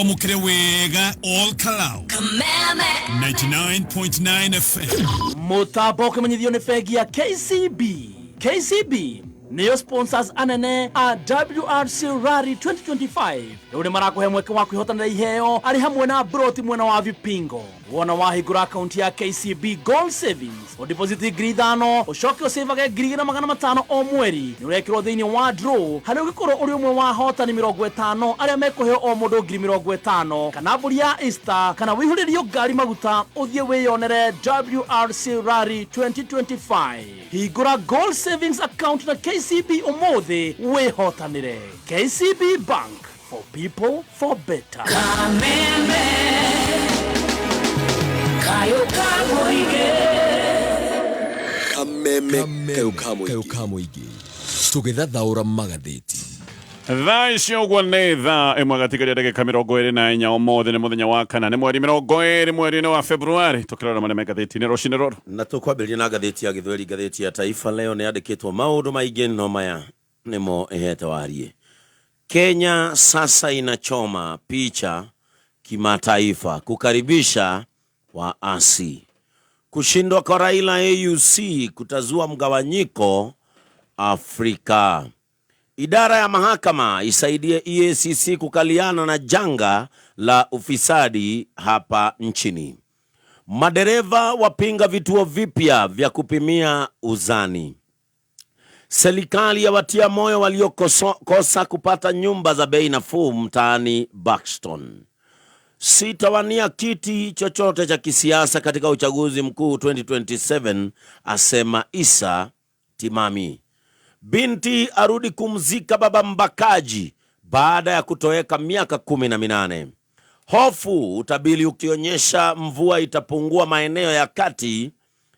Twamũkĩre wega Ol Kalou Kameme. 99.9 FM. Mũtambo ũkĩmenyithio nĩ bengi ya KCB. KCB nĩyo sponsors anene a WRC Rally 2025. Rĩu nĩ marakũhe mweke wa kwĩhotanĩra iheo arĩ hamwe na broti mwena wa Vipingo. Wona wahingũra akaunti ya KCB Gold Savings, ũdeposit 5,000, ũcoke ũcĩvage 2,500 o mweri, nĩ ũrekĩrwo thĩinĩ wa draw harĩa ũngĩkorwo ũrĩ ũmwe wa ahotani 50 arĩa mekũheo o mũndũ 50,000, kana mbũri ya Easter, kana wĩihũrĩrio ngari maguta ũthiĩ wĩyonere WRC Rally 2025. Hingũra Gold Savings account na KCB ũmũthĩ wĩhotanĩre. KCB Bank, for people, for better. Kameme. Kayo kamoige. Kameme kayo ka mũingĩ, tũgĩthathaũra magathĩti. Thaa icio ũguo nĩ thaa 1 gatigaria ndagĩka 24. Ũmũthĩ nĩ mũthenya wa kana, nĩ mweri 20 mweri-inĩ wa Februari. Tũkĩrora marĩa me ngathĩti-inĩ rũcinĩ rũrũ. Na tũkwambĩrĩria na ngathĩti ya Gĩthweri. Ngathĩti ya Taifa Leo nĩ yandĩkĩtwo maũndũ maingĩ, no maya nĩmo ĩhete wariĩ: Kenya sasa inachoma picha kimataifa kukaribisha waasi. Kushindwa kwa Raila AUC kutazua mgawanyiko Afrika. Idara ya mahakama isaidie EACC kukaliana na janga la ufisadi hapa nchini. Madereva wapinga vituo vipya vya kupimia uzani. Serikali yawatia moyo waliokosa kupata nyumba za bei nafuu mtaani Buxton. Sitawania kiti chochote cha kisiasa katika uchaguzi mkuu 2027, asema Isa Timami. Binti arudi kumzika baba mbakaji baada ya kutoweka miaka 18. Hofu utabiri ukionyesha mvua itapungua maeneo ya kati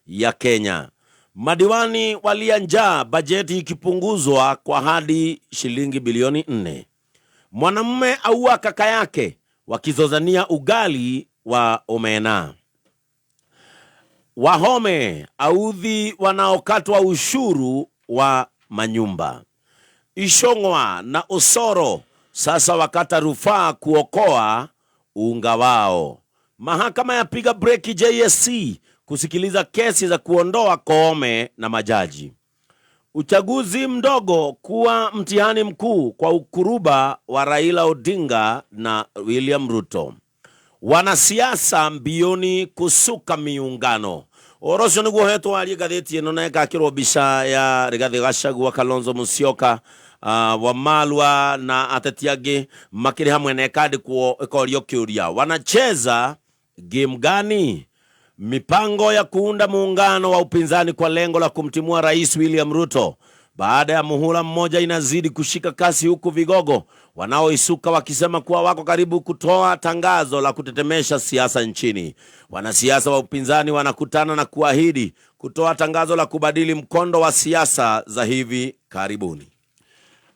ya Kenya. Madiwani walia njaa, bajeti ikipunguzwa kwa hadi shilingi bilioni 4. Mwanamume aua kaka yake wakizozania ugali wa omena. Wahome audhi wanaokatwa ushuru wa manyumba. Ishong'wa na Osoro sasa wakata rufaa kuokoa unga wao. Mahakama yapiga breki JSC kusikiliza kesi za kuondoa Koome na majaji. Uchaguzi mdogo kuwa mtihani mkuu kwa ukuruba wa Raila Odinga na William Ruto. Wanasiasa mbioni kusuka miungano. Ũhoro ũcio nĩguo hetwo warie ngathĩti ĩno, na ĩgakĩrwo mbica ya Rigathĩ Gachagua, Kalonzo Musyoka, Wamalwa na ateti angĩ makĩrĩ hamwe, na ĩkandĩkwo ĩkorio kĩũria, "Wanacheza game gani?" Mipango ya kuunda muungano wa upinzani kwa lengo la kumtimua Rais William Ruto baada ya muhula mmoja inazidi kushika kasi, huku vigogo wanaoisuka wakisema kuwa wako karibu kutoa tangazo la kutetemesha siasa nchini. Wanasiasa wa upinzani wanakutana na kuahidi kutoa tangazo la kubadili mkondo wa siasa za hivi karibuni.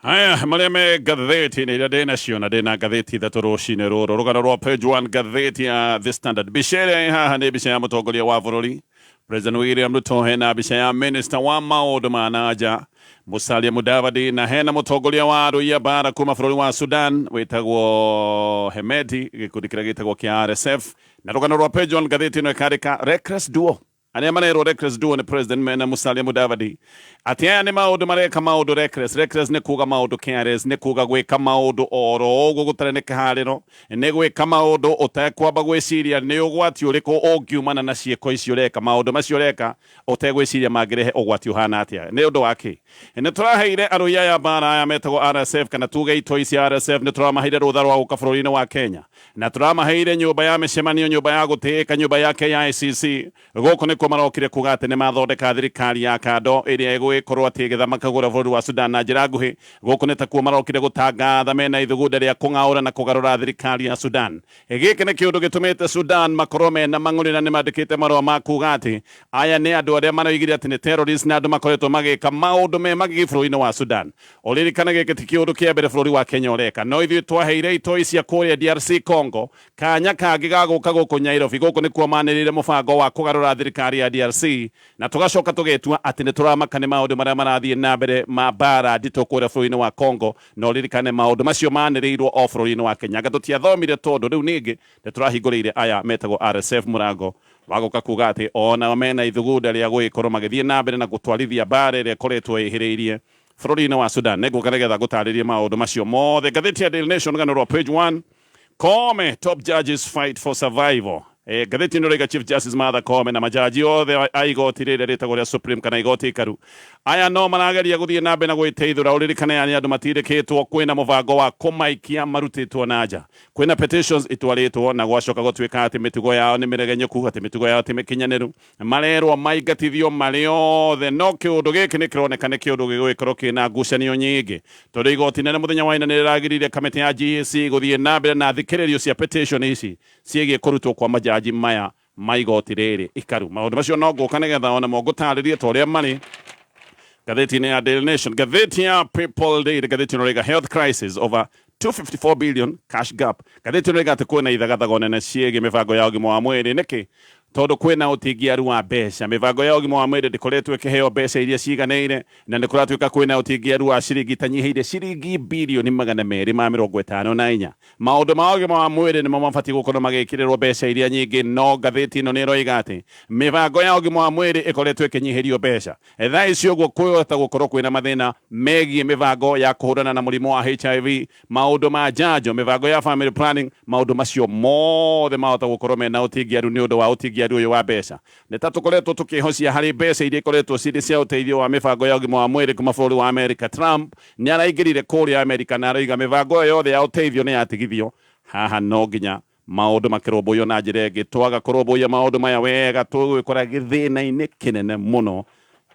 Haya marĩa me ngathĩti-inĩ iria ndĩ nacio, na ndĩ na ngathĩti 3 rũcinĩ rũrũ. Rũgano rwa page 1 ngathĩti ya The Standard, mbica ĩrĩa ĩ haha nĩ mbica ya mũtongoria wa bũrũri, President William Ruto, hena mbica ya minister wa maũndũ ma na nja, Musalia Mudavadi, na hena mũtongoria wa arũi a mbara kuma bũrũri wa Sudan wĩtagwo Hemedi, gĩkundi kĩrĩa gĩtagwo kĩa RSF. Na rũgano rwa page 1 ngathĩti ĩno ĩkandĩka "Reckless Duo". Arĩa marerwo reckless duo nĩ president mena Musalia Mudavadi, atĩ aya nĩ maũndũ mareka maũndũ reckless. Reckless nĩ kuga maũndũ careless, nĩ kuga gwĩka maũndũ oro ũguo gũtarĩ nĩ kĩharĩro, nĩ gwĩka maũndũ ũtekwamba gwĩciria nĩ ũgwati ũrĩkũ ũngiumana na ciĩko icio ũreka, maũndũ macio ũreka ũtegwĩciria mangĩrehe ũgwati ũhana atĩa. Nĩ ũndũ wa kĩ nĩ tũraheire arũi aya mbara aya metagwo RSF, kana tuge itoi cia RSF, nĩ tũramaheire rũtha rwa gũka bũrũri-inĩ wa Kenya, na tũramaheire nyũmba ya mĩcemanio, nyũmba ya gũtĩĩka, nyũmba ya KICC. Gũkũ nĩkuo marokire kuga atĩ nĩ mathondeka thirikari ya kando ĩrĩa ĩgũgĩkorwo atĩ ĩgĩthamaka gũrĩa bũrũri wa Sudan na njĩra nguhĩ. Gũkũ nĩ takuo marokire gũtangatha mena ithugunda rĩa kũng'aũra na kũgarũra thirikari ya Sudan. Gĩkĩ nĩ kĩũndũ gĩtũmĩte Sudan makorwo mena mang'ũrĩ, na nĩ mandĩkĩte marũa ma kuga atĩ aya nĩ andũ arĩa maroigire atĩ nĩ terrorist na andũ makoretwo magĩka maũndũ me magigi bũrũri-inĩ wa Sudan. Ũririkane gĩkĩ ti kĩũndũ kĩa mbere bũrũri wa Kenya ũreka, no ithuĩ twaheire itoi cia kũrĩa DRC Congo kanya kangĩ ga gũka gũkũ Nairobi. Gũkũ nĩkuo manĩrĩire mũbango wa kũgarũra thirikari. thirikari ya DRC na tũgacoka tũgetua atĩ nĩ tũramaka nĩ maũndũ marĩa marathiĩ na mbere ma mbara nditũ kũrĩa bũrũri-inĩ wa Congo, na ũririkane maũndũ macio manĩrĩirwo o bũrũri-inĩ wa Kenya. Anga tũtiathomire, tondũ rĩu ningĩ nĩ tũrahingũrĩire aya metagwo RSF mũrango wa gũka kuga atĩ ona mena ithugunda rĩa gũgĩkorwo magĩthiĩ na mbere na gũtwarithia mbara ĩrĩa ĩkoretwo ĩhĩrĩirie bũrũri-inĩ wa Sudan. Nĩngũka nĩgetha ngũtarĩrie maũndũ macio mothe. Ngathĩti ya Daily Nation, rũgano rwa page 1, Koome, top judges fight for survival. Ngathĩti ĩno ĩrauga Chief Justice Martha Koome na majaji othe a igoti rĩrĩa rĩtagwo rĩa Supreme kana igoti ikaru, aya no marageria gũthiĩ na mbere na gwĩteithũra. Ũririkane aya nĩ andũ matindĩkĩtwo, kwĩna mũbango wa kũmaikia marutĩtwo na nja, kwĩna petitions itwarĩtwo na gwacoka gũtuĩka atĩ mĩtugo yao nĩ mĩregenyũku, atĩ mĩtugo yao ti mĩkinyanĩru, marerwo maingatithio marĩ othe. No kĩũndũ gĩkĩ nĩ kĩroneka nĩ kĩũndũ gĩgũgĩkorwo kĩna ngucanio nyingĩ, tondũ igoti nene mũthenya wa ina nĩ rĩragiririe kamĩtĩ ya GAC gũthiĩ na mbere na thikĩrĩrio cia petition ici ciĩgiĩ kũrutwo kwa majaji maya ma igoti rĩrĩ ikaru. Maũndũ macio no ngũka nĩgetha onamo ngũtarĩrie ta ũrĩa marĩ ngathĩti-inĩ ya Daily Nation. Ngathĩti ya People Daily, ngathĩti ĩno ĩrauga health crisis over 254 billion cash gap. Ngathĩti ĩno ĩrauga atĩ kwĩna ithagathago nene ciĩgiĩ mĩbango ya ũgima wa mwĩrĩ. Nĩkĩ? Tondũ kwĩna ũtingiaru wa mbeca. Mĩbango ya ũgima wa mwĩrĩ ndĩkoretwo ĩkĩheo mbeca iria ciganĩire, na nĩ kũratuĩka kwĩna ũtingiaru wa ciringi itanyihĩire ciringi 254 birioni. Maũndũ ma ũgima wa mwĩrĩ nĩmo mabatiĩ gũkorwo magĩkĩrĩrwo mbeca iria nyingĩ, no ngathĩti ĩno nĩ ĩroiga atĩ mĩbango ya ũgima wa mwĩrĩ ĩkoretwo ĩkĩnyihĩrio mbeca. Thaa ici ũguo kwĩhota gũkorwo kwĩna mathĩna megiĩ mĩbango ya kũhũrana na mũrimũ wa HIV, maũndũ ma njanjo, mĩbango ya family planning. Maũndũ macio mothe mahota gũkorwo mena ũtingiaru nĩ ũndũ wa ũtingiaru ũyũ wa mbeca. Nĩ ta tũkoretwo tũkĩhocia harĩ mbeca iria ikoretwo cirĩ cia ũteithio wa mĩbango ya ũgima wa mwĩrĩ kuma bũrũri wa Amerika. Trump nĩ araingĩrire kũrĩa Amerika na aroiga mĩbango ĩyo yothe ya ũteithio nĩ yatigithio. Haha no nginya maũndũ makĩrũmbũiyo na njĩra ĩngĩ. Twaga kũrũmbũiya maũndũ maya wega, tũgwĩkora gĩthĩna-inĩ kĩnene mũno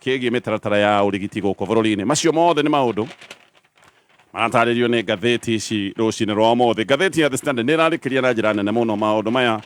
kĩgiĩ mĩtaratara ya ũrigiti gũkũ bũrũri-inĩ. Macio mothe nĩ maũndũ maratarĩrio nĩ ngathĩti ici rũcinĩ rwa ũmũthĩ. Ngathĩti ya The Standard nĩ ĩrarĩkĩria na njĩra nene mũno maũndũ maya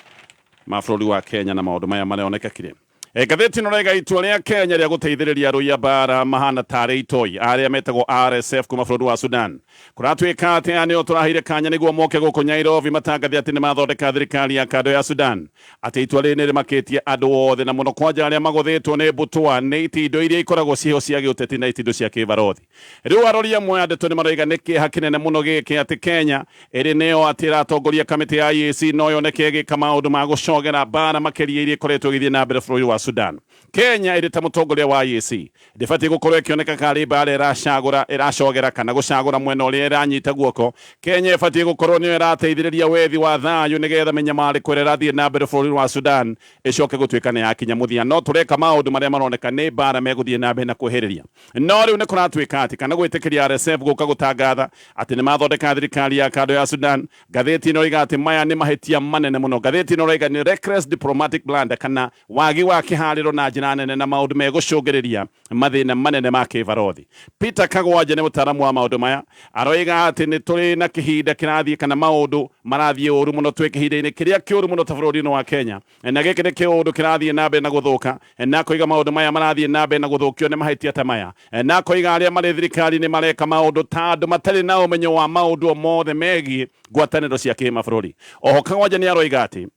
ma bũrũri wa Kenya na maũndũ maya maronekekire. Ngathĩti ĩno raiga itua rĩa Kenya rĩa gũteithĩrĩria arũi a mbara mahana tarĩ itoi arĩa metagwo RSF kuma bũrũri wa Sudan. Kũratuĩka atĩ aya nĩo tũraheire kanya nĩguo moke gũkũ Nairobi matangathe atĩ nĩ mathondeka thirikari ya kando ya Sudan, atĩ itua rĩrĩ nĩ rĩmakĩtie andũ othe na mũno kwanja arĩa magũthĩtwo nĩ mbũtũa nĩ itindo iria ikoragwo ciho cia gĩũteti na itindo cia kĩbarothi. Rĩu arori amwe a ndeto nĩ maroiga nĩ kĩeha kĩnene mũno gĩkĩ atĩ Kenya ĩrĩ nĩyo atĩ ĩratongoria kamĩtĩ ya EAC no yoneke ĩgĩka maũndũ ma gũcogera mbara makĩria iria ikoretwo ĩgĩthiĩ na mbere bũrũri wa Sudan. Kenya ĩrĩ ta mũtongoria wa EAC ndĩbatiĩ gũkorwo ĩkĩoneka karĩ mbara ĩracagũra, ĩracogera kana gũcagũra mwena ũrĩa ĩranyita guoko. Kenya ĩbatiĩ gũkorwo nĩyo ĩrateithĩrĩria wethi wa thayũ nĩgetha mĩnyamarĩko ĩrĩa ĩrathiĩ na mbere bũrũri wa Sudan ĩcoke gũtuĩka nĩ yakinya mũthia, no tũreka maũndũ marĩa maroneka nĩ mbara megũthiĩ na mbere na kwĩhĩrĩria. No rĩu nĩ kũratuĩka atĩ kana gwĩtĩkĩria RSF gũka gũtangatha atĩ nĩ mathondeka thirikari ya kando ya Sudan, ngathĩti ĩno ĩroiga atĩ maya nĩ mahĩtia manene mũno. Ngathĩti ĩno ĩroiga nĩ reckless diplomatic blunder kana wagi wa kĩharĩro na njĩra nene na maũndũ megũcũngĩrĩria mathĩna manene ma kĩbarothi. Peter Kagwanja nĩ mũtaaramu wa maũndũ maya, aroiga atĩ nĩ tũrĩ na kĩhinda kĩrathiĩ kana maũndũ marathiĩ ũru mũno, twĩ kĩhinda-inĩ kĩrĩa kĩũru mũno ta bũrũri-inĩ wa Kenya, na gĩkĩ nĩ kĩũndũ kĩrathiĩ na mbere na gũthũka, na akoiga maũndũ maya marathiĩ na mbere na gũthũkio nĩ mahĩtia ta maya, na akoiga arĩa marĩ thirikari-inĩ mareka maũndũ ta andũ matarĩ na ũmenyo wa maũndũ mothe megiĩ ngwatanĩro cia kĩmabũrũri. Oho Kagwanja nĩ aroiga atĩ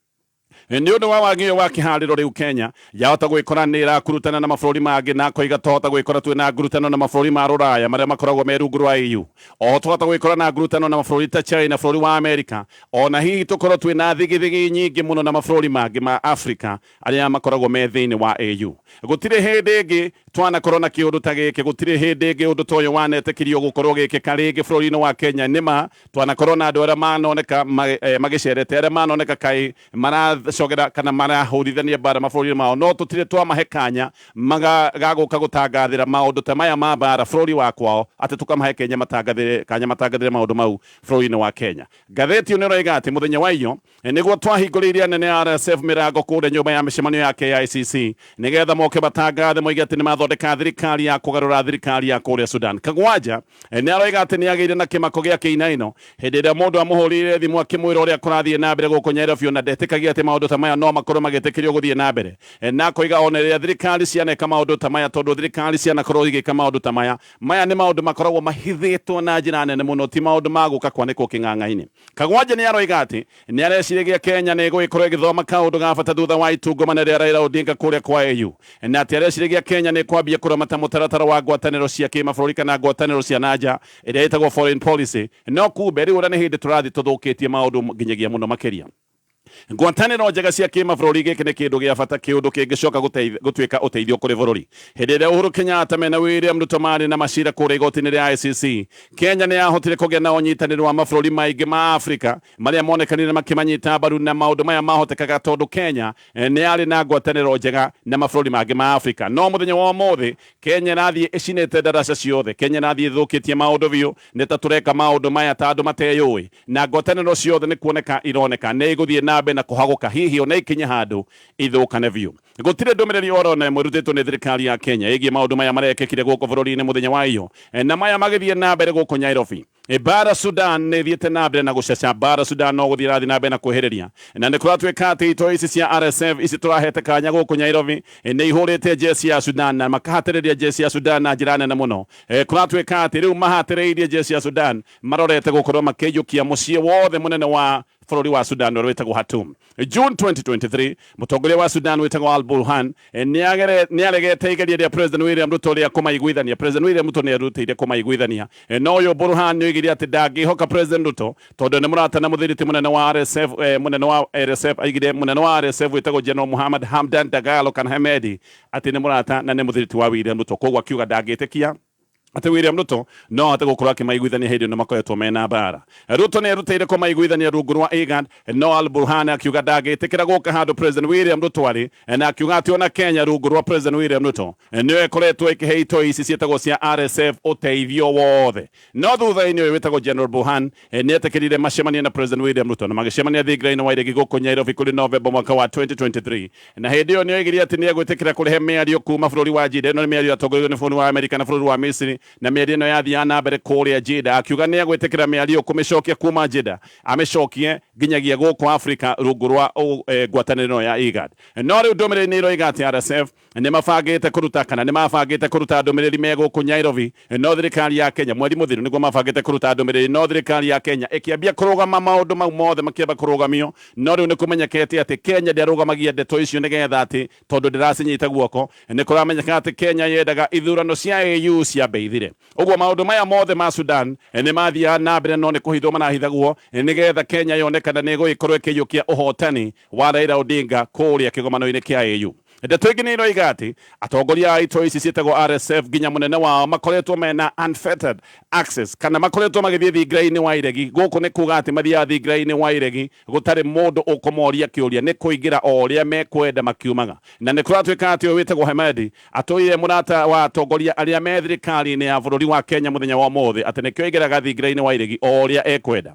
nĩ ũndũ wa wagi ũyũ wa kĩharĩro, rĩu Kenya yahota gwĩkora nĩ ĩrakurutana na mabũrũri mangĩ, na akoiga tohota gwĩkora twĩna ngurutano na mabũrũri ma rũraya marĩa makoragwo me rungu rwa EU, oho tũhota gwĩkora na ngurutano na mabũrũri ta China, bũrũri wa Amerika, ona hihi tũkorwo twĩna thigithigi nyingĩ mũno na mabũrũri mangĩ ma Afrika arĩa makoragwo me thĩinĩ wa AU. Gũtirĩ hĩndĩ ĩngĩ twanakorwo na kĩũndũ ta gĩkĩ, gũtirĩ hĩndĩ ĩngĩ ũndũ ta ũyũ wanetĩkĩrio gũkorwo gĩkĩka rĩngĩ bũrũri-inĩ wa Kenya. Nĩma twanakorwo na andũ arĩa manoneka magĩcerete, arĩa manoneka kaĩ maracogera kana marahũrithania mbara mabũrũri mao, no tũtirĩ twamahe kanya gagũka gũtangathĩra maũndũ ta maya ma mbara bũrũri wa kwao, atĩ tũkamahe Kenya matangathĩre kanya matangathĩre maũndũ mau bũrũri-inĩ wa Kenya. Ngathĩti ĩyo nĩ ĩroiga atĩ mũthenya wa iyo nĩguo twahingũrĩire anene a RSF mĩrango kũrĩa nyũmba ya mĩcemanio ya KICC nĩgetha moke matangathe moige atĩ nĩ mathondeka thirikari ya kũgarũra thirikari ya kũrĩa Sudan. Kagwanja nĩ aroiga atĩ nĩ agĩire na kĩmako gĩa kĩinaino hĩndĩ ĩrĩa mũndũ amũhũrĩire thimũ akĩmwĩra ũrĩa kũrathiĩ na mbere gũkũ Nairobi, na ndetĩkagia atĩ maũndũ maũndũ ta maya no makorwo magĩtĩkĩrio gũthiĩ na mbere. Na akoiga ona rĩrĩa thirikari cianeka maũndũ ta maya, tondũ thirikari cianakorwo igĩka maũndũ ta maya, maya nĩ maũndũ makoragwo mahithĩtwo na njĩra nene mũno, ti maũndũ ma gũka kwanĩkwo kĩng'ang'a-inĩ. Kagwanja nĩ aroiga atĩ nĩ areciragia Kenya nĩ ĩgũgĩkorwo ĩgĩthoma kaũndũ ga bata thutha wa itungumana rĩa Raila Odinga kũrĩa kwa AU, na atĩ areciragia Kenya nĩ kwambia kũramata mũtaratara wa ngwatanĩro cia kĩmabũrũri kana ngwatanĩro cia nanja ĩrĩa ĩtagwo foreign policy, no kumbe rĩu ũrĩa nĩ hĩndĩ tũrathiĩ tũthũkĩtie maũndũ nginyagia mũno makĩria. Ngwatanĩro njega cia kĩmabũrũri gĩkĩ nĩ kĩndũ gĩa bata, kĩũndũ kĩngĩcoka gũtuĩka ũteithio kũrĩ bũrũri. Hĩndĩ ĩrĩa Uhuru Kenyatta mena William Ruto marĩ na macira kũrĩa igoti-inĩ rĩa ICC, Kenya nĩ yahotire kũgĩa na ũnyitanĩri wa mabũrũri maingĩ ma Afrika marĩa monekanire makĩmanyita mbaru, na maũndũ maya mahotekaga tondũ Kenya nĩ yarĩ na ngwatanĩro njega na mabũrũri mangĩ ma Afrika. No mũthenya wa ũmũthĩ Kenya ĩrathiĩ ĩcinĩte ndaraca ciothe, Kenya ĩrathiĩ ĩthũkĩtie maũndũ biũ, nĩ ta tũreka maũndũ maya ta andũ mateyũĩ, na ngwatanĩro ciothe nĩ kuoneka ironeka nĩ igũthiĩ na mbere na kũhagũka, hihi ona ikinye handũ ithũkane biũ. Gũtirĩ ndũmĩrĩri oro na ĩmwe ĩrutĩtwo nĩ thirikari ya Kenya ĩgiĩ maũndũ maya marekĩkire gũkũ bũrũri-inĩ mũthenya wa iyo, na maya magĩthiĩ na mbere gũkũ Nairobi. Bara Sudan nĩ ĩthiĩte na mbere na gũcaca, bara Sudan no gũthiĩ ĩrathiĩ na mbere na kwĩhĩrĩria, na nĩ kũratuĩka atĩ itoi ici cia RSF ici tũrahete kanya gũkũ Nairobi nĩ ihũrĩte jeshi ya Sudan na makahatĩrĩria jeshi ya Sudan na njĩra nene mũno. Kũratuĩka atĩ rĩu mahatĩrĩirie jeshi ya Sudan marorete gũkorwo makĩiyũkia mũciĩ wothe mũnene wa bũrũri wa Sudan ũrĩa wĩtagwo Khartoum. June 2023 mũtongoria wa Sudan wĩtagwo Al Burhan nĩ aregete igeria rĩa President William Ruto rĩa kũmaiguithania. President William Ruto nĩ arutĩire kũmaiguithania, no ũyũ Burhan nĩ oigire atĩ ndangĩhoka President Ruto tondũ nĩ mũrata na mũthiriti mũnene wa RSF, mũnene wa RSF aigire mũnene wa RSF wĩtagwo General Muhammad Hamdan Dagalo kana Hemedi atĩ nĩ mũrata na nĩ mũthiriti wa William Ruto, koguo akiuga ndangĩtĩkia atĩ William Ruto no ahote gũkorwo akĩmaiguithania hĩndĩ ĩno makoretwo mena mbara. Ruto nĩ erutĩire kũmaiguithania rungu rwa IGAD, no Al Burhan akiuga ndangĩtĩkĩra gũka handũ President William Ruto arĩ, na akiuga atĩ ona Kenya rungu rwa President William Ruto nĩyo ĩkoretwo ĩkĩhe itoi ici ciĩtagwo cia RSF ũteithio wothe. No thutha-inĩ ũyũ wĩtagwo General Burhan nĩ etĩkĩrire macemanie na President William Ruto na magĩcemania thingira-inĩ wa iregi gũkũ Nairobi kũrĩ Novemba mwaka wa 2023, na hĩndĩ ĩyo nĩ oigire atĩ nĩ egwĩtĩkĩra kũrehe mĩario kuma bũrũri wa Jeddah. Ĩno nĩ mĩario yatongoretio nĩ bũrũri wa Amerika na bũrũri wa Misiri, na mĩario ĩno yathiaga na mbere kũrĩa Jeddah. Akiuga nĩ egwĩtĩkĩra mĩario kũmĩcokia kuma Jeddah amĩcokie nginyagia gũkũ Afrika rungu rwa ngwatanĩro ya IGAD. No rĩu ndũmĩrĩri nĩ ĩroiga atĩ RSF nĩ mabangĩte kũruta kana nĩ mabangĩte kũruta ndũmĩrĩri me gũkũ Nairobi, no thirikari ya Kenya mweri mũthiru nĩguo mabangĩte kũruta ndũmĩrĩri, no thirikari ya Kenya ĩkĩambia kũrũgama maũndũ mau mothe makĩamba kũrũgamio. No rĩu nĩ kũmenyekete atĩ Kenya ndĩarũgamagia ndeto icio nĩgetha atĩ tondũ ndĩracinyita guoko, nĩ kũramenyeka atĩ Kenya yendaga ithurano cia AU ciambe ithire. Ũguo maũndũ maya mothe ma Sudan nĩ mathiaga na mbere, no nĩ kũhithwo marahithagwo nĩgetha Kenya yonekana nĩ ĩgũgĩkorwo ĩkĩiyũkia ũhotani wa Raila Odinga kũrĩa kĩgomano-inĩ kĩa AU. Ndeto ĩngĩ nĩ ĩroiga atĩ atongoria a itoi ici ciĩtagwo RSF nginya mũnene wao makoretwo mena unfettered access kana makoretwo magĩthiĩ thingira-inĩ wa iregi. Gũkũ nĩ kuga atĩ mathiaga thingira-inĩ wa iregi gũtarĩ mũndũ ũkũmoria kĩũria, nĩ kũingĩra o ũrĩa mekwenda makiumaga. Na nĩ kũratuĩka atĩ ũyũ wĩtagwo Hemedi atũire mũrata wa atongoria arĩa me thirikari-inĩ ya bũrũri wa Kenya mũthenya wa ũmũthĩ, atĩ nĩkĩo aingĩraga thingira-inĩ wa iregi o ũrĩa ekwenda.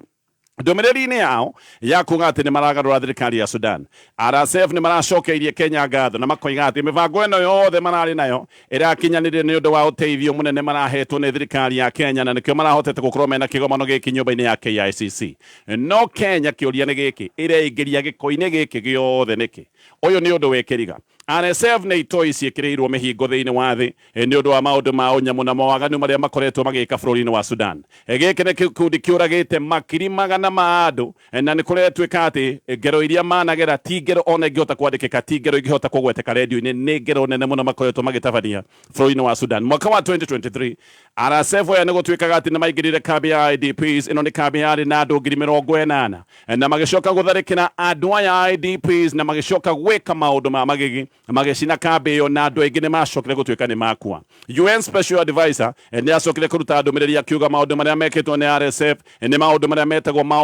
Ndũmĩrĩri-inĩ yao ya kuga atĩ nĩ maragarũra thirikari ya Sudan, RSF nĩ maracokeirie Kenya ngatho na makoiga atĩ mĩbango ĩno yothe mararĩ nayo ĩrakinyanĩire nĩ ũndũ wa ũteithio mũnene marahetwo nĩ thirikari ya Kenya, na nĩkĩo marahotete gũkorwo mena kĩgomano gĩkĩ nyũmba-inĩ ya KICC. No Kenya kĩũria nĩ gĩkĩ, ĩreingĩria gĩko-inĩ gĩkĩ gĩothe nĩkĩ? Ũyũ nĩ ũndũ wĩkĩriga. RSF nĩ itoi ciĩkĩrĩirwo mĩhingo thĩinĩ wa thĩ nĩ ũndũ wa maũndũ ma ũnyamũ na mawaganu marĩa makoretwo magĩka bũrũri-inĩ wa Sudan. Gĩkĩ nĩ gĩkundi kĩũragĩte makiri magana ma andũ, na nĩ kũretuĩka atĩ ngero iria managera ti ngero ona ingĩhota kwandĩkĩka, ti ngero ingĩhota kũgweteka redio-inĩ, nĩ ngero nene mũno makoretwo magĩtabania bũrũri-inĩ wa Sudan. Mwaka wa 2023 RSF aya nĩ gũtuĩkaga atĩ nĩ maingĩrire kambi ya IDPs. Ĩno nĩ kambi yarĩ na andũ 80,000, na magĩcoka gũtharĩkĩra andũ aya IDPs na magĩcoka gwĩka maũndũ ma magigi, magĩcina kambi ĩyo na andũ aingĩ nĩ macokire gũtuĩka nĩ makua. UN Special Advisor nĩ acokire kũruta ndũmĩrĩri akiuga maũndũ marĩa mekĩtwo nĩ RSF nĩ maũndũ marĩa metagwo ma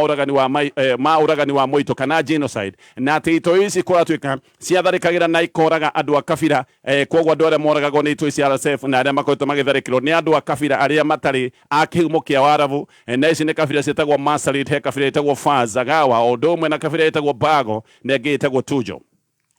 ũragani wa mũito kana genocide, na atĩ itoi ici kũratuĩka ciatharĩkagĩra na ikoraga andũ a kabira. Koguo andũ arĩa moragagwo nĩ itoi cia RSF na arĩa makoretwo magĩtharĩkĩrwo nĩ andũ a kabira arĩa matarĩ a kĩhumo kĩa Warabu, na ici nĩ kabira ciĩtagwo Masalit, he kabira ĩtagwo Fazagawa, o ũndũ ũmwe na kabira ĩtagwo Bago na ĩngĩ ĩtagwo Tujo.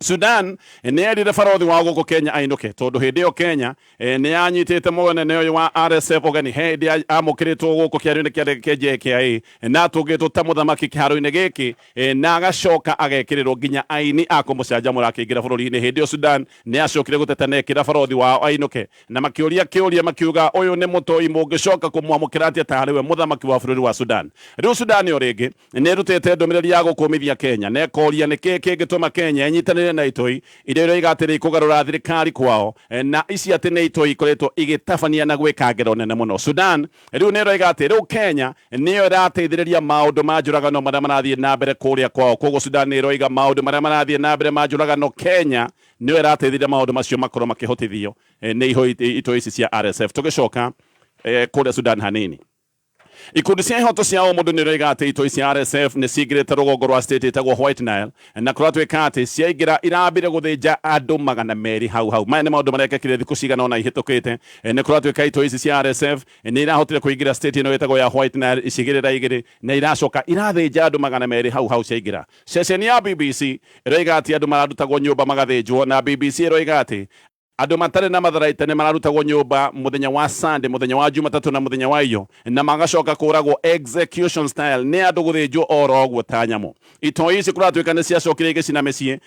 Sudan nĩ yerire barothi wa gũkũ Kenya ainũke tondũ hĩndĩ ĩyo Kenya nĩ yanyitĩte mũnene ũyũ wa RSF ũgeni he hĩndĩ amũkĩrĩtwo gũkũ kĩharo-inĩ kĩa ndege kĩa JKIA na atũngĩtwo ta mũthamaki kĩharo-inĩ gĩkĩ na agacoka agekĩrĩrwo nginya aini a kũmũcanjamũra akĩingĩra bũrũri-inĩ. Hĩndĩ ĩyo Sudan nĩ yacokire gũteta na ĩkĩra barothi wao ainũke na makĩũria kĩũria makiuga ũyũ nĩ mũtoi mũngĩcoka kũmwamũkĩra atĩa tarĩ we mũthamaki wa bũrũri wa Sudan. Rĩu Sudan o rĩngĩ nĩ ĩrutĩte ndũmĩrĩri ya gũkũmithia Kenya na ĩkoria nĩkĩĩ kĩngĩtũma Kenya ĩnyitanĩre na itoi iria iroiga atĩ nĩ ikũgarũra thirikari kwao na ici atĩ nĩ itoi ikoretwo igĩtabania na gwĩka ngero nene mũno. Sudan rĩu nĩ ĩroiga atĩ rĩu Kenya nĩyo ĩrateithĩrĩria maũndũ ma njũragano marĩa marathiĩ na mbere kũrĩa kwao. Koguo Sudan nĩ ĩroiga maũndũ marĩa marathiĩ na mbere ma njũragano Kenya nĩyo ĩrateithĩrĩria maũndũ macio makorwo makĩhotithio nĩ itoi ici cia RSF. Tũgĩcoka kũrĩa Sudan hanini, ikundi cia ihoto cia o mũndũ nĩ iroiga atĩ itoi cia RSF nĩ cingĩrĩte rũgongo rwa state ĩtagwo White Nile na kũratuĩka atĩ ciaingĩra irambire gũthĩnja andũ 200 hau hau. Maya nĩ maũndũ marekĩkire thikũ cigana ũna ihĩtũkĩte. Nĩ kũratuĩka itoi ici cia RSF nĩ irahotire kũingĩra state ĩno ĩtagwo ya White Nile icigĩrĩra igĩrĩ na iracoka irathĩnja andũ 200 hau hau ciaingĩra. Ceceni ya BBC ĩroiga atĩ andũ mararutagwo nyũmba magathĩnjwo, na BBC ĩroiga atĩ andũ matarĩ na matharaita nĩ mararutagwo nyũmba mũthenya wa Sunday, mũthenya wa Jumatatũ na mũthenya wa iyo, na magacoka kũragwo execution style nĩ andũ gũthĩnjwo oro ũguo ta nyamũ. Itoi ici kũratuĩka nĩ ciacokire igĩcina mĩciĩ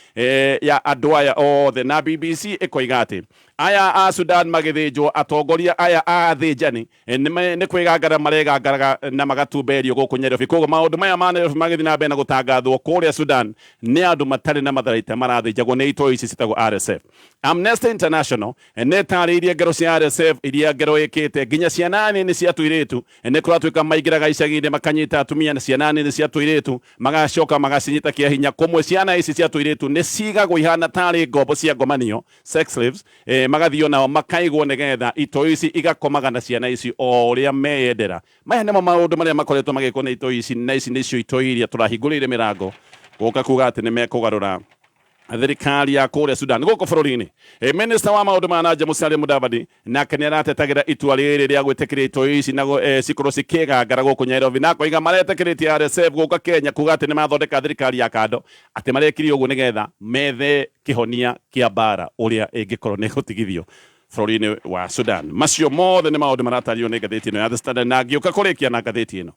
ya andũ aya othe, na BBC ĩkoiga atĩ aya a Sudan magĩthĩnjwo, atongoria aya a athĩnjani nĩ kwĩgangara maregangaraga na magatumberio gũkũ Nairobi. Koguo maũndũ maya ma Nairobi magĩthiĩ na mbere na gũtangathwo kũrĩa Sudan nĩ andũ matarĩ na matharaita marathĩnjagwo nĩ itoi ici citagwo RSF. Amnesty International nĩ ĩtarĩirie ngero cia RSF iria ngero ĩkĩte nginya ciana nini cia tũirĩtu. Nĩ kũratuĩka maingĩraga icagi-inĩ makanyita atumia na ciana nini cia tũirĩtu magacoka magacinyita kĩa hinya. Kũmwe ciana ici cia tũirĩtu nĩ cigagwo ihana tarĩ ngombo cia ngomanio, sex slaves, magathio nao makaigwo nĩgetha itoi ici igakomaga na ciana ici o ũrĩa meyendera. Maya nĩmo maũndũ marĩa makoretwo magĩkwo nĩ itoi ici, na ici nĩcio itoi iria tũrahingũrĩire mĩrango gũka kuga atĩ nĩ mekũgarũra thirikari ya kũrĩa Sudan gũkũ bũrũri-inĩ. Minister wa maũndũ ma nanja Musalia Mudavadi nake nĩ aratetagĩra itua rĩrĩ rĩa gwĩtĩkĩria itoi ici na cikorwo cikĩgangara gũkũ Nairobi, na akoiga maretĩkĩrĩtie RSF gũka Kenya kuga atĩ nĩ mathondeka thirikari ya kando, atĩ marekire ũguo nĩgetha methe kĩhonia kĩa mbara ũrĩa ĩngĩkorwo nĩ gũtigithio bũrũri-inĩ wa Sudan. Macio mothe nĩ maũndũ maratario nĩ ngathĩti ĩno ya The Standard, na ngĩũka kũrĩkia na ngathĩti ĩno.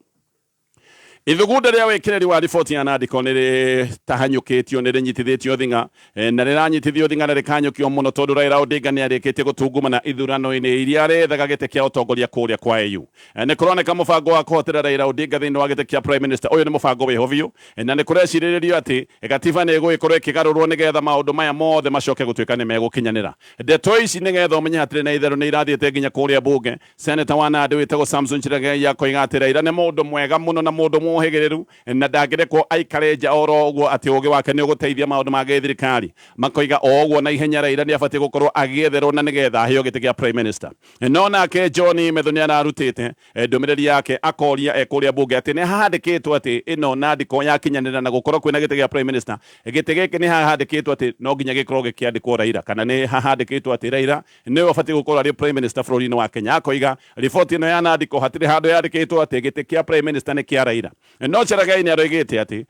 Ithugunda rĩa wĩkĩrĩri wa riboti ya Nandiko nĩ rĩtahanyũkĩtio, nĩ rĩnyitithĩtio thing'a na rĩranyitithio thing'a na rĩkanyũkio mũno tondũ Raila Odinga nĩ arĩkĩtie gũtungumana ithurano-inĩ iria arethaga gĩtĩ kĩa ũtongoria kũrĩa kwa AU. Nĩ kũroneka mũbango wa kũhotera Raila Odinga thĩinĩ wa gĩtĩ kĩa Prime Minister ũyũ nĩ mũbango wĩho biũ, na nĩ kũrecirĩrĩrio atĩ gatiba nĩ ĩgũgĩkorwo ĩkĩgarũrwo nĩgetha maũndũ maya mothe macoke gũtuĩka nĩ megũkinyanĩra. Ndeto ici nĩgetha ũmenye hatirĩ na itherũ nĩ irathiĩte nginya kũrĩa bunge. Senator wa Nandi wĩtagwo Samson Cherargei akoiga atĩ Raila nĩ mũndũ mwega mũno na mũndũ mũhĩgĩrĩru na ndangĩrekwo aikare nja oro ũguo atĩ ũgĩ wake nĩ ũgũteithia maũndũ ma gĩthirikari. Makoiga o ũguo na ihenya Raila nĩ abatiĩ gũkorwo agĩetherwo na nĩgetha aheo gĩtĩ kĩa Prime Minister. No nake John Methu nĩ ararutĩte ndũmĩrĩri yake akoria kũrĩa bunge atĩ nĩ hahandĩkĩtwo atĩ ĩno Nandiko yakinyanĩra na gũkorwo kwĩna gĩtĩ gĩa Prime Minister, gĩtĩ gĩkĩ nĩ hahandĩkĩtwo atĩ no nginya gĩkorwo gĩkĩandĩkwo Raila, kana nĩ hahandĩkĩtwo atĩ Raila nĩwe ũbatiĩ gũkorwo arĩ Prime Minister bũrũri-inĩ wa Kenya. Akoiga riboti ĩno ya Nandiko hatirĩ handũ yandĩkĩtwo atĩ gĩtĩ kĩa Prime Minister nĩ kĩa Raila. No Cherargei nĩ aroigĩte atĩ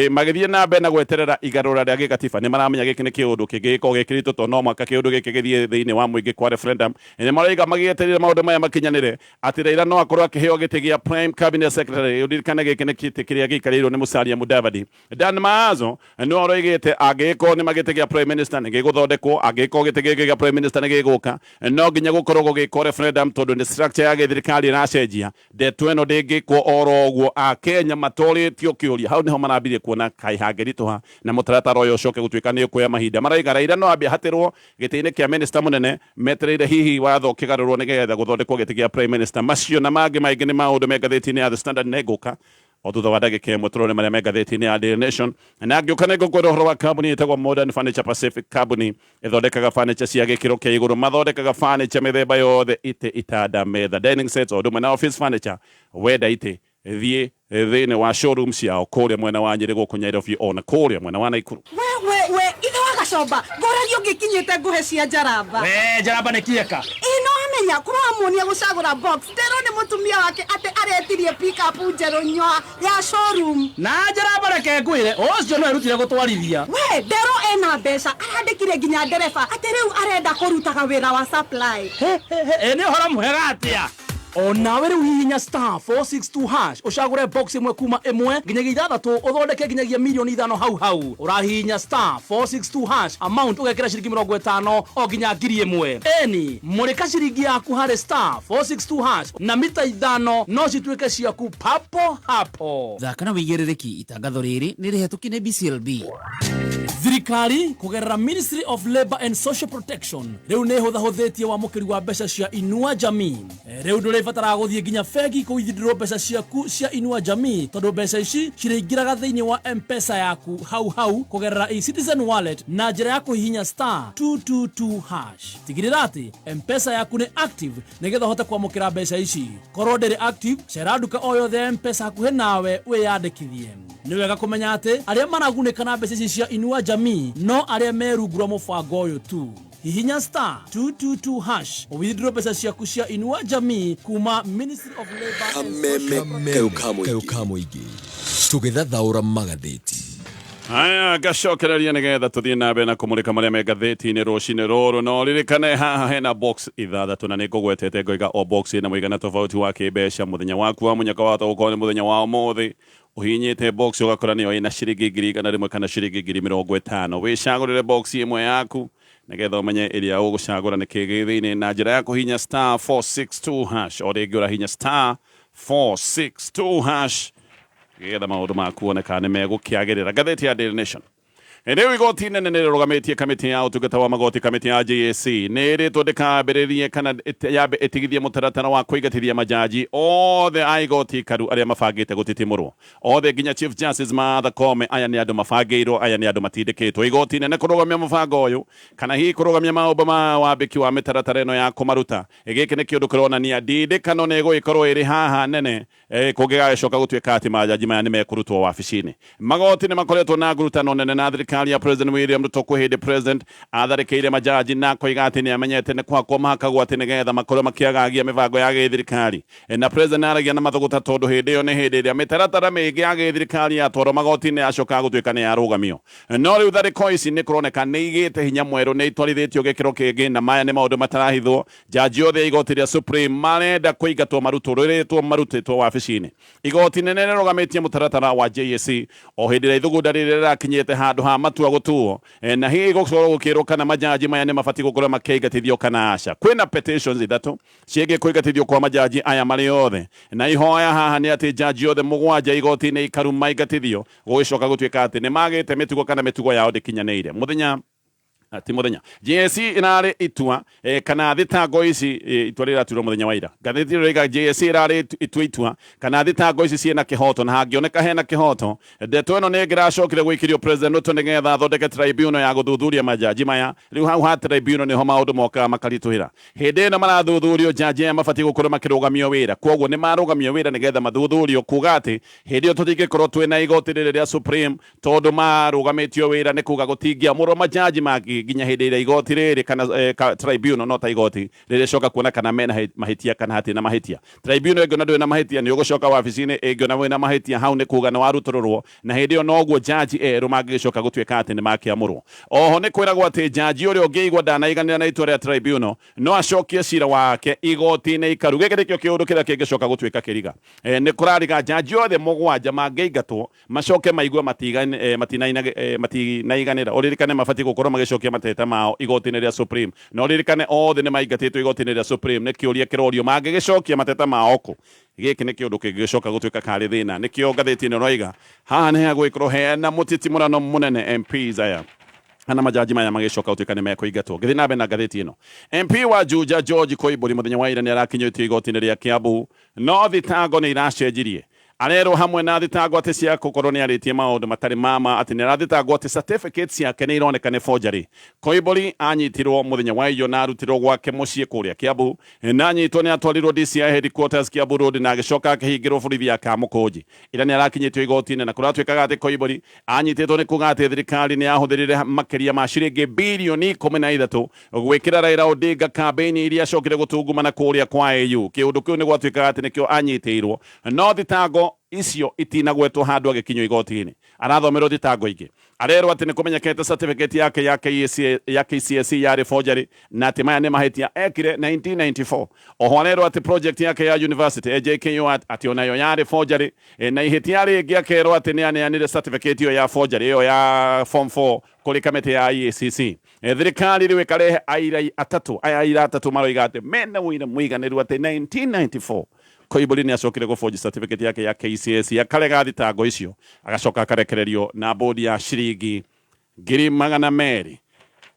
magĩthiĩ na mbere na gweterera igarũra rĩa gĩkatiba nĩ maramenya gĩkĩ nĩ kĩũndũ kĩngĩgĩkorwo gĩkĩritũ tondũ no mũhaka kĩũndũ gĩkĩ gĩthiĩ thĩinĩ wa mũingĩ kwa referendum. Nĩ maroiga magĩetereire maũndũ maya makinyanĩre atĩ Raila no akorwo akĩheo gĩtĩ gĩa Prime Cabinet Secretary. Ũririkane gĩkĩ nĩ gĩtĩ kĩrĩa gĩikarĩirwo nĩ Musalia Mudavadi. Dan Maazo nĩwe ũroigĩte angĩgĩkorwo nĩ magĩtĩ gĩa Prime Minister nĩ gĩgũthondekwo, angĩgĩkorwo gĩtĩ gĩkĩ gĩa Prime Minister nĩ gĩgũka, no nginya gũkorwo gũgĩkwo referendum tondũ nĩ structure ya gĩthirikari ĩracenjia. Ndeto ĩno ndĩngĩkwo oro ũguo, Akenya matorĩtio kĩũria. Hau nĩho marambirie kuona kaĩ hangĩritũha na mũtaratara ũyũ ũcoke gũtuĩka nĩ ũkuoya mahinda. Maraiga Raila no ambie ahatĩrwo gĩtĩ-inĩ kĩa minister mũnene, metereire hihi watho ũkĩgarũrwo nĩgetha gũthondekwo gĩtĩ kĩa Prime Minister. Macio na mangĩ maingĩ nĩ maũndũ me ngathĩti-inĩ ya The Standard. Nĩ ngũka o thutha wa ndagĩka ĩmwe tũrore marĩa me ngathĩti-inĩ ya Daily Nation, na ngĩũka nĩ ngũkwĩra ũhoro wa kambuni ĩtagwo Modern Furniture Pacific. Kambuni ĩthondekaga furniture cia gĩkĩro kĩa igũrũ, mathondekaga furniture mĩthemba yothe, itĩ, itanda, metha, dining sets o ũndũ ũmwe na office furniture. Wenda itĩ, thiĩ thĩinĩ wa showroom ciao kũrĩa mwena wa Nyĩrĩ gũkũ Nairobi ona kũrĩa mwena wa Naikuru. We we we, ithe wa Gacomba, ngũragia ũngĩkinyĩte ngũhe cia njaramba. We njaramba nĩ kĩeka. Ĩ no amenya kũramuonia gũcagũra box nderwo nĩ mũtumia wake atĩ aretirie pickup njerũ nyoa ya showroom. Na njaramba, reke ngwĩre, ũcio no erutire gũtwarithia. We nderwo ena Ena mbeca, arandĩkire nginya ndereba atĩ rĩu arenda kũrutaga wĩra wa supply. Ĩ nĩ ũhoro mwega atĩa? Onawe rĩu hihinya star 462 hash ũcagũre box ĩmwe kuma ĩmwe nginyagia ithathatũ, ũthondeke nginyagia mirioni 5 hau hau. Ũrahihinya star 462 hash, amount ũgekĩra ciringi 50 o nginya 1,000. Eni mũrĩka ciringi yaku harĩ star 462 hash na mita 5 no cituĩke ciaku papo hapo. Thaka na wĩigĩrĩrĩki. Itangatho rĩrĩ nĩ rĩhetũkie nĩ BCLB. Thirikari kũgerera Ministry of Labor and Social Protection rĩu nĩ ĩhũthahũthĩtie wamũkĩri wa mbeca cia Inua Jamii. Rĩu ndũrĩbataraga gũthiĩ nginya bengi kũwithdraw mbeca ciaku cia Inua Jamii, tondũ mbeca ici cirĩingĩraga thĩinĩ wa M-Pesa yaku hau hau kũgerera eCitizen wallet na njĩra ya kũhihinya star 222 hash. Tigĩrĩra atĩ M-Pesa yaku nĩ active nĩgetha ũhote kwamũkĩra mbeca ici. Korwo ndĩrĩ active, cera nduka o yothe ya M-Pesa hakuhĩ nawe wĩyandĩkithie. Nĩ wega kũmenya atĩ arĩa maragunĩka na mbeca ici cia Inua Jamii no arĩa me rungu rwa mũbango ũyũ tu. Hihinya star 222 hash withdraw mbeca ciaku cia Inua Jamii kuma Ministry of Labor and Kameme kayũ ka mũingĩ, tũgĩthathaũra magathĩti. Aya, ngacokereria nĩgetha tũthiĩ na mbere na kũmũrĩka marĩa me ngathĩti-inĩ rũcinĩ rũrũ. No ririkane haha hena box ithathatũ, na nĩ ngũgwetete ngoiga o box ĩna mũigana tofauti wa kĩmbeca. Mũthenya waku wa mũnyaka wahota gũkorwo nĩ mũthenya wa ũmũthĩ, ũhihinyĩte box ũgakora nĩyo ĩna ciringi 100,000 kana ciringi 50,000. Wĩcagũrĩre box ĩmwe yaku nĩgetha ũmenye ĩrĩa ũgũcagũra nĩ kĩ gĩ thĩinĩ na njĩra ya kũhihinya star 462 hash. O rĩngĩ ũrahihinya star 462 hash nĩgetha maũndũ maku oneka nĩ megũkĩagĩrĩra. Ngathĩti ya Daily Nation: rĩu igoti nene nĩ rĩrũgamĩtie kamĩtĩ ya ũtungata wa magoti. Kamĩtĩ ya JSC nĩ ĩrĩtwo ndĩkambĩrĩrie kana yambe ĩtigithie mũtaratara wa kũingatithia majaji othe a igoti ikaru arĩa mabangĩte gũtitimũrwo othe, nginya Chief Justice Martha Koome. Aya nĩ andũ mabangĩirwo, aya nĩ andũ matindĩkĩtwo. Igoti nene kũrũgamia mũbango ũyũ kana hihi kũrũgamia maũndũ ma wambĩki wa mĩtaratara ĩno ya kũmaruta. Gĩkĩ nĩ kĩũndũ kĩronania ndindĩkano nĩ ĩgũgĩkorwo ĩrĩ haha nene kũngĩgagĩcoka gũtuĩka atĩ majaji maya nĩ mekũrutwo wabici-inĩ. Magoti nĩ makoretwo na ngurutano nene na thirikari ya President William Ruto. Kwĩ hĩndĩ president atharĩkĩire majaji na koiga atĩ nĩ amenyete nĩ kwakwo mahakagwo atĩ nĩgetha makorwo makĩagagia mĩbango ya gĩthirikari. Na president aragia na mathũgũta tondũ hĩndĩ ĩyo nĩ hĩndĩ ĩrĩa mĩtaratara mĩingĩ ya gĩthirikari yatwarwo magoti-inĩ yacokaga gũtuĩka nĩ yarũgamio. No rĩu tharĩko ici nĩ kũroneka nĩ igĩte hinya mwerũ, nĩ itwarithĩtio gĩkĩro kĩngĩ, na maya nĩ maũndũ matarahithwo. Jaji othe a igoti rĩa Supreme marenda kũingatwo, marutũrĩrĩtwo, marutĩtwo wabici-inĩ. Igoti nene rĩrũgamĩtie mũtaratara wa JSC o hĩndĩ ĩrĩa ithugunda rĩrĩa rĩrakinyĩte handũ ha matua gũtuo, na hihi gũkorwo gũkĩrwo kana majaji maya nĩ mabatiĩ gũkorwo makĩingatithio kana aca. Kwĩna petitions ithatũ ciĩgiĩ kũingatithio kwa majaji aya marĩ othe, na ihoya haha nĩ atĩ jaji othe mũgwanja igoti-inĩ ikaru maingatithio, gũgĩcoka gũtuĩka atĩ nĩ magĩte mĩtugo kana mĩtugo yao ndĩkinyanĩire. Mũthenya ti muthenya JSC ĩrarĩ itua kana thitango ici, itua rĩratuirwo mũthenya wa ira. Ngathĩti ĩroiga JSC ĩrarĩ itua kana thitango ici ciĩna kĩhoto, na hangĩoneka hena kĩhoto, ndeto ĩno nĩ ĩngĩracokire gũikĩrio President Ruto nĩgetha athondeke tribunal ya gũthuthuria majaji maya. Rĩu hau ha tribunal nĩho maũndũ mokaga makaritũhĩra. Hĩndĩ ĩno marathuthurio, jaji aya mabatiĩ gũkorwo makĩrũgamio wĩra, koguo nĩ marũgamio wĩra nĩgetha mathuthurio, kuga atĩ hĩndĩ ĩyo tũtingĩkorwo twĩna igoti rĩrĩ rĩa Supreme, tondũ marũgamĩtio wĩra nĩ kuga gũtingĩamũrwo majaji mangĩ nginya hĩndĩ ĩrĩa igoti rĩrĩ kana tribunal, no ta igoti rĩrĩcoka kuona kana mena mahĩtia kana hatirĩ na mahĩtia. Tribunal ĩngĩona ndũrĩ na mahĩtia, nĩ ũgũcoka wabici-inĩ. Ĩngĩona wĩna mahĩtia, hau nĩ kuga nĩ warutũrũrwo, na hĩndĩ ĩyo noguo jaji erũ mangĩgĩcoka gũtuĩka atĩ nĩ makĩamũrwo. Oho nĩ kwĩragwo atĩ jaji ũrĩa ũngĩigua ndanaiganĩra na itua rĩa tribunal no acokie cira wake igoti-inĩ ikaru. Gĩkĩ nĩkĩo kĩũndũ kĩrĩa kĩngĩcoka gũtuĩka kĩriga. Nĩ kũrariga jaji othe mũgwanja mangĩingatwo macoke maigue matinaiganĩra. Ũririkane mabatiĩ gũkorwo magĩcokia mateta mao igoti-inĩ rĩa Supreme, na ũririkane othe nĩ maingatĩtwo igoti-inĩ rĩa Supreme. Nĩ kĩũria kĩrorio, mangĩgĩcokia mateta mao kũ? Gĩkĩ nĩ kĩũndũ kĩngĩgĩcoka gũtuĩka karĩ thĩna. Nĩkĩo ngathĩti ĩno ĩroiga haha nĩ hagũgĩkorwo hena mũtitimũrano mũnene, MPs aya kana majaji maya magĩcoka gũtuĩka nĩ mekũingatwo. Ngĩthiĩ na mbere na ngathĩti ĩno, MP wa Juja George Koimbũri mũthenya wa ira nĩ arakinyĩtio igoti-inĩ rĩa Kiambu, no thitango nĩ iracenjirie. Arerwo hamwe na thitango atĩ cia gũkorwo nĩ arĩtie maũndũ matarĩ mama, atĩ nĩ arathitangwo atĩ certificate ciake nĩ ironeka nĩ forgery. Koimbũri anyitirwo mũthenya wa iyo na arutirwo gwake mũciĩ kũrĩa Kiambu, na anyitwo nĩ atwarirwo DCI headquarters, Kiambu Road, na agĩcoka akĩhingĩrwo borithi ya Kamũkũnji. Ira nĩ arakinyĩtio igoti-inĩ, na kũratuĩkaga atĩ Koimbũri anyitĩtwo nĩ kuga atĩ thirikari nĩ yahũthĩrire makĩria ma ciringi birioni 13 gwĩkĩra Raila Odinga kambĩini iria acokire gũtungumana kũrĩa kwa AU. Kĩũndũ kĩu nĩ gwatuĩkaga atĩ nĩkĩo anyitĩirwo, no thitango Thitango icio itinagwetwo handu agikinywo igoti-ini. Arathomerwo thitango ingi, arerwo ati ni kumenyekete certificate yake ya KCSE ya KCSE yarĩ forgery na ati maya nĩ mahĩtia ekire 1994. Oho arerwo ati project yake ya university JKU ati onayo yarĩ forgery, na ihĩtia rĩngĩ akerwo atĩ nĩ aneanire certificate ĩyo ya forgery ĩyo ya form 4 kũrĩ kamĩtĩ ya EACC. Thirikari rĩu ĩkarehe aira atatũ. Aya aira atatũ maroiga atĩ mena ũira mũiganĩru atĩ 1994 Koimburi nĩ acokire gũboji certificate yake ya KCSE, akarega thitango icio, agacoka akarekererio na bodi ya ciringi 200,000.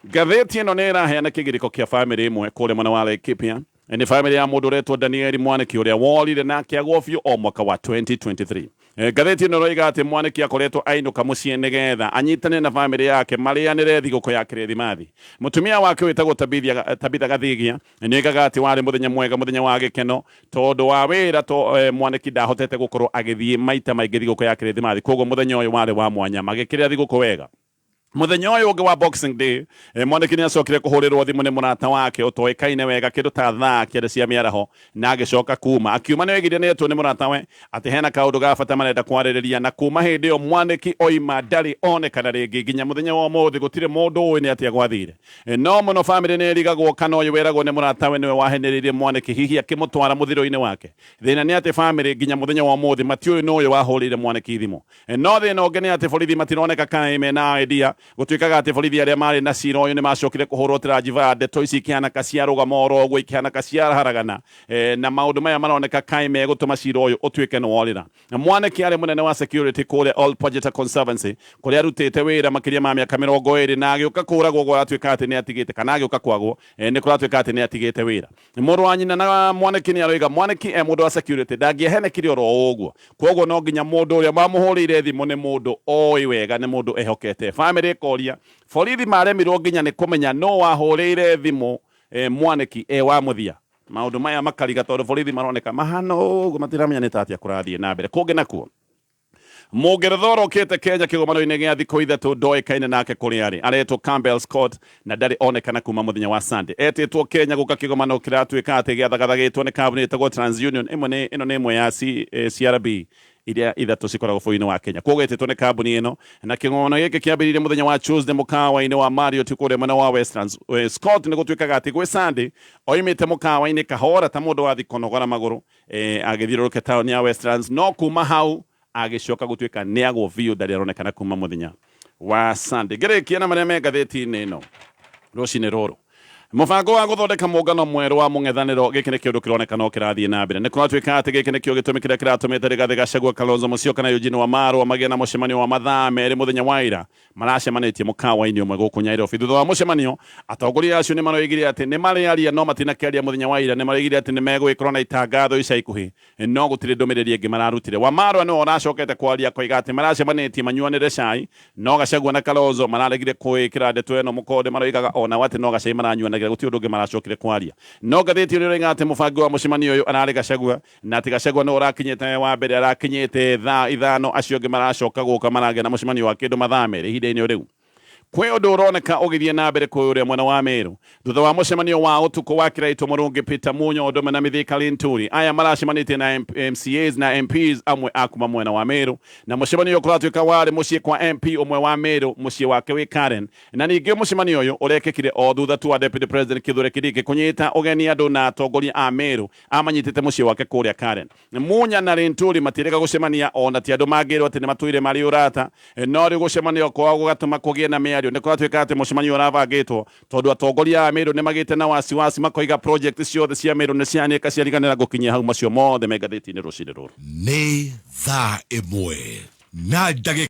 Ngathĩti ĩno nĩ ĩraheana kĩgirĩko kĩa bamĩrĩ ĩmwe kũrĩa mwena wa Laikipia. Nĩ bamĩrĩ ya mũndũ ũretwo Danieli Mwaniki ũrĩa worire na akĩagwo biũ o mwaka wa 2023. Ngathĩti ĩno ĩroiga atĩ Mwaniki akoretwo ainũka mũciĩ nĩgetha anyitane na bamĩrĩ yake marĩanĩre thigũkũ ya Kĩrĩthimathi. Mũtumia wake wĩtagwo Tabitha Gathigia nĩoigaga atĩ warĩ mũthenya mwega, mũthenya wa gĩkeno, tondũ wa wĩra to Mwaniki ndahotete gũkorwo agĩthiĩ maita maingĩ thigũkũ ya Kĩrĩthimathi, koguo mũthenya ũyũ warĩ wa mwanya, magĩkĩrĩa thigũkũ wega. Muthenya ũyũ ũngĩ wa Boxing Day, Mwaniki nĩ acokire kũhũrĩrwo thimũ nĩ mũrata wake ũtoĩkaine wega kĩndũ ta thaa 9 cia mĩaraho, na agĩcoka kuma akiuma nĩ oigire nĩ etwo nĩ mũratawe atĩ hena kaũndũ ga bata marenda kwarĩrĩria, na kuma hĩndĩ ĩyo Mwaniki oima ndarĩ onekana rĩngĩ nginya mũthenya wa ũmũthĩ gũtirĩ mũndũ ũĩ nĩ atĩa gwathire. No mũno bamĩrĩ nĩ ĩrigagwo kana ũyũ weragwo nĩ mũratawe nĩwe wahenereirie Mwaniki hihi akĩmũtwara mũthiro-inĩ wake. Thĩna nĩ atĩ bamĩrĩ nginya mũthenya wa ũmũthĩ matiũĩ nũ ũyũ wahũrĩire Mwaniki thimũ. No thĩna ũngĩ nĩ atĩ borithi matironeka kana mena idea. Gũtuĩkaga atĩ borithi arĩa marĩ na cira ũyũ nĩ macokire kũhũrwo tĩranjiba, ndeto ici ikĩhanaka cia rũgamo oro ũguo, ikĩhanaka cia haragana, na maũndũ maya maroneka kaĩ megũtũma cira ũyũ ũtuĩke nĩ worĩra. Mwaniki arĩ mũnene wa security kũrĩa Old Pajeta Conservancy kũrĩa arutĩte wĩra makĩria ma mĩaka 20, na agĩũka kũragwo kũratuĩka atĩ nĩ atigĩte, kana agĩũka kwagwo nĩ kũratuĩka atĩ nĩ atigĩte wĩra. Mũrũ wa nyina na Mwaniki nĩ aroiga Mwaniki e mũndũ wa security ndangĩahenekire oro ũguo, koguo no nginya mũndũ ũrĩa mamũhũrĩire thimũ nĩ mũndũ oĩ wega, nĩ mũndũ ehokete. Bamĩrĩ ĩkoria borithi maremirwo nginya nĩ kũmenya no wahũrĩire thimũ Mwaniki e wa mũthia. Maũndũ maya makariga tondũ borithi maroneka mahana ũguo matiramenya nĩ ta atĩa kũrathiĩ na mbere. Kũngĩ nakuo Mũngeretha ũrokĩte Kenya kĩgomano-inĩ gĩa thikũ ithatũ ndoĩkaine nake kũrĩa arĩ, aretwo Campbell Scott na ndarĩ onekana kuma mũthenya wa Sunday. Etĩtwo Kenya gũka kĩgomano kĩratuĩka atĩ gĩathagathagĩtwo nĩ kambuni ĩtagwo TransUnion. Ĩmwe nĩ ĩno nĩ ĩmwe ya CRB iria ithatũ cikoragwo bũrũri-inĩ wa Kenya. Koguo etĩtwo nĩ kambuni ĩno, na kĩgomano gĩkĩ kĩambĩrĩirie mũthenya wa Tuesday mũkawa-inĩ wa Marriott kũrĩa mwena wa Westlands. Scott nĩ gũtuĩkaga atĩ gwĩ Sunday oimĩte mũkawa-inĩ kahora ta mũndũ wathiĩ kũnogora magũrũ, agĩthiũrũrũke taũni ya Westlands, no kuma hau agĩcoka gũtuĩka nĩ agwo biũ, ndarĩ aronekana kuma mũthenya wa Sunday. Ngĩrĩkia na marĩa me ngathĩti-inĩ ĩno rũcinĩ rũrũ, mũbango wa gũthondeka mũngano mwerũ wa mũng'ethanĩro, gĩkĩ nĩ kĩũndũ kĩroneka no kĩrathiĩ na mbere. Nĩ kũratuĩka atĩ gĩkĩ nĩkĩo gĩtũmi kĩrĩa kĩratũmĩte Rigathĩ Gachagua, Kalonzo Musyoka na Eugene Wamalwa magĩe na mũcemanio wa mathaa 2 mũthenya wa ira. Maracemanĩtie mũkawa-inĩ ũmwe gũkũ Nairobi. Thutha wa mũcemanio atongoria acio nĩ maroigire atĩ nĩ marĩaria, no matinakĩaria mũthenya wa ira. Nĩ maroigire atĩ nĩ megũgĩkorwo na itangatho ica ikuhĩ, no gũtirĩ ndũmĩrĩri ĩngĩ mararutire. Wamalwa nĩwe ũracokete kwaria koiga atĩ maracemanĩtie manyuanĩre cai, no Gachagua na Kalonzo mararegire kwĩkĩra ndeto ĩno mũkonde, maroigaga onao atĩ no gacai maranyuanagĩra, gũtirĩ ũndũ ũngĩ maracokire kwaria. No ngathĩti ĩno ĩroiga atĩ mũbango wa mũcemanio ũyũ ararĩ Gachagua, na atĩ Gachagua nĩwe ũrakinyĩte wa mbere, arakinyĩte thaa 5, acio angĩ maracoka gũka maragĩa na mũcemanio wa kĩndũ mathaa 2 ihinda-inĩ rĩu. Kwĩ ũndũ ũroneka ũgĩthiĩ na mbere kũrĩa mwena wa Meru thutha wa mũcemanio wa ũtukũ wa Kiraito Mũrũngĩ Peter Munya ũndũ na Mithika Linturi. Aya maracemanĩtie na MCAs na MPs amwe a kuma mwena wa Meru, na mũcemanio ũyũ kũratuĩka warĩ mũciĩ kwa MP ũmwe wa Meru, mũciĩ wake wĩ Karen. Na ningĩ mũcemanio ũyũ ũrekĩkire o thutha tu wa Deputy President Kithure Kindiki kũnyita ũgeni andũ na atongoria a Meru amanyitĩte mũciĩ wake kũrĩa Karen. Munya na Linturi matirega gũcemania, ona ti andũ mangĩrwo atĩ nĩ matũire marĩ ũrata, no rĩu gũcemania kwao gũgatũma kũgĩe na mĩario. Nĩ kũratuĩka atĩ mũcemanio ũrabangĩtwo tondũ atongoria a Meru nĩ magĩte na wasiwasi, makoiga project ciothe cia Meru nĩ cianĩka ciariganĩra gũkinyia hau. Macio mothe me ngathĩti-inĩ rũcinĩ rũrũ. Nĩ thaa 1 na ndagĩka